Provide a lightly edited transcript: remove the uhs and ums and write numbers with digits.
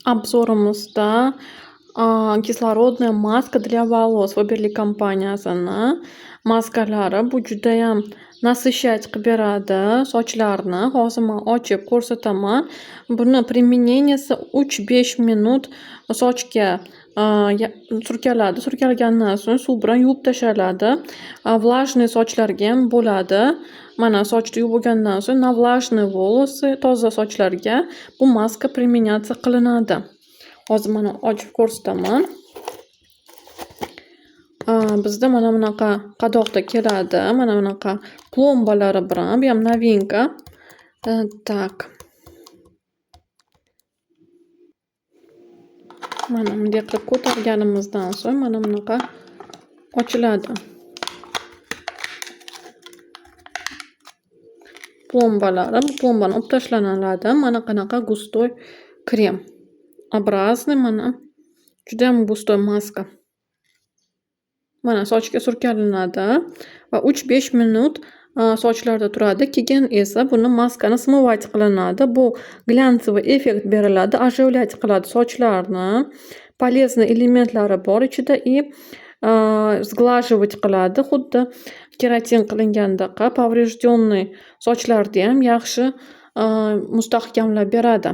Обзор imizda кислородная маска для волос Faberlic kompaniyasini maskalari. Bu judayam насыщать qilib beradi sochlarni. Hozir man ochib ko'rsataman. Buni применение si 3-5 minut sochga surkaladi. Surkalgandan so'ng suv bilan yuvib tashlanadi. Влажный sochlargayam bo'ladi. Mana, sochni yuvib bo'lgandan so'ng на влажные волосы, toza sochlarga bu maska применяться qilinadi. Hozir mana ochib ko'rsataman. Bizda mana bunaqa qadoqda keladi. Mana bunaqa plombalari bilan. Buyam новинка. Так. Mana bunday qilib ko'targanimizdan so'ng mana bunaqa ochiladi. Plombalari. Bu plombani olib tashlaniladi. Mana qanaqa густой krem. Образный, mana judayam густой maska. Mana, sochga surkalinadi va 3-5 minut sochlarda turadi. Keyin esa buni, maskani смывать qilinadi. Bu глянцевый effekt beriladi, оживлять qiladi sochlarni. Полезный elementlari bor ichida и сглаживать qiladi. Xuddi keratin qilingandaqa поврежденный sochlarniyam yaxshi mustahkamlab beradi.